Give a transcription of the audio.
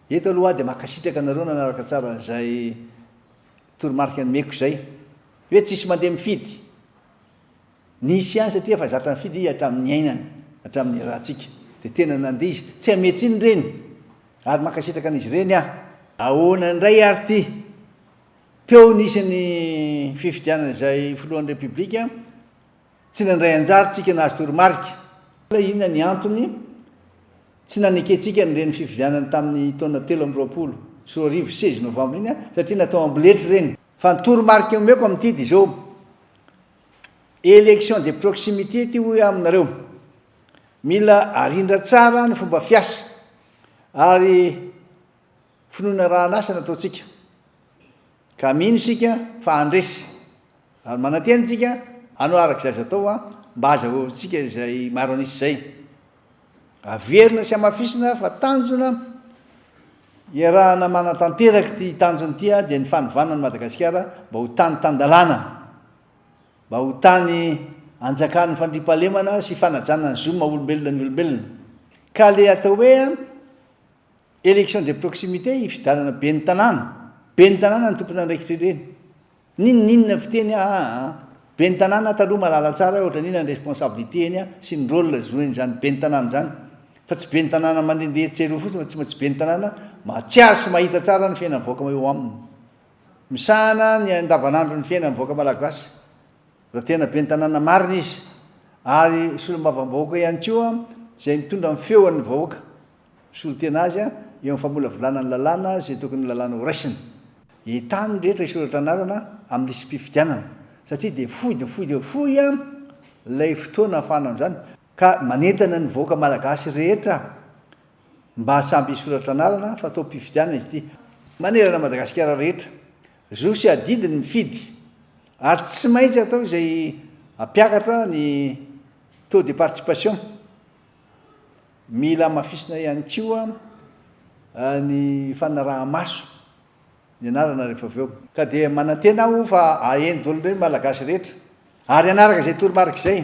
Eto aloha aho dia mankasitraka anareo nanaraka tsara an'izay toromarika nomeko izay. Hoe tsisy mandeha mifidy. Nisy ihany satria efa zatra nifidy izy hatramin'ny niainany, hatramin'ny niarahantsika. Dia tena nandeha izy. Tsy hamehy-tsiny ireny. Ary mankasitraka an'izy ireny aho. Ahoana indray ary ity? Teo nisy ny fifidianana izay filohan'ny Repoblika, tsy nandray anjara tsika nahazo toromarika. Inona ny antony tsy nanekentsika an'ireny fifidianana tamin'ny taona 2023 16 novembre iny satria natao amboletra ireny. Fa ny toromarika omeko amin'ity dia izao, élection de proximité ity hoy aho aminareo. Mila arindra tsara ny fomba fiasa ary Finoana arahan'asa no ataontsika, ka mino isika fa handresy, ary manantena isika hanao araka izay azo atao mba hahazahoantsika izay maro an'isa izay. Averina sy hamafisina fa tanjona iarahana manatanteraka ity tanjona ity dia ny fanovana an'i Madagasikara mba ho tany tan-dalàna, mba ho tany anjakan'ny fandriampahalemana sy fanajana ny zo maha olombelona ny olombelona. Ka le atao hoe Élection de proximité hifidianana ben'ny tanàna, ben'ny tanàna no tompon'andraikitra ireny, n'inon'inona fiteny aa, ben'ny tanàna taloha mahalala tsara hoe ohatran'inona ny responsabilité-ny sy ny rôle jouer-n'izany ben'ny tanàna izany, fa tsy ben'ny tanàna mandehandeha etsy sy eroa fotsiny fa tsy maintsy ben'ny tanàna mahatsiaro sy mahita tsara ny fiainan'ny vahoaka eo aminy, misahana ny andavanandron'ny fiainan'ny vahoaka malagasy, raha tena ben'ny tanàna marina izy, ary solombavambahoaka ihany koa izay mitondra ny feon'ny vahoaka. Misolo tena azy eo amin'ny famolavolana ny lalàna izay tokony lalàna ho raisina. Entano ny rehetra hisoratra anarana amin'ny lisi-pifidianana satria dia fohy dia fohy dia fohy ilay fotoana ahafahana amin'izany ka manentana ny vahoaka malagasy rehetra mba samby hisoratra anarana fa taom-pifidianana izy ity manerana an'i Madagasikara rehetra. Zo sy adidy ny mifidy ary tsy maintsy atao izay hampiakatra ny taux de participation. Mila hamafisina ihany koa ny fanaraha-maso ny anarana rehefa avy eo. Ka dia manantena aho fa haheno daholo indray ny Malagasy rehetra ary hanaraka izay toromarika izay.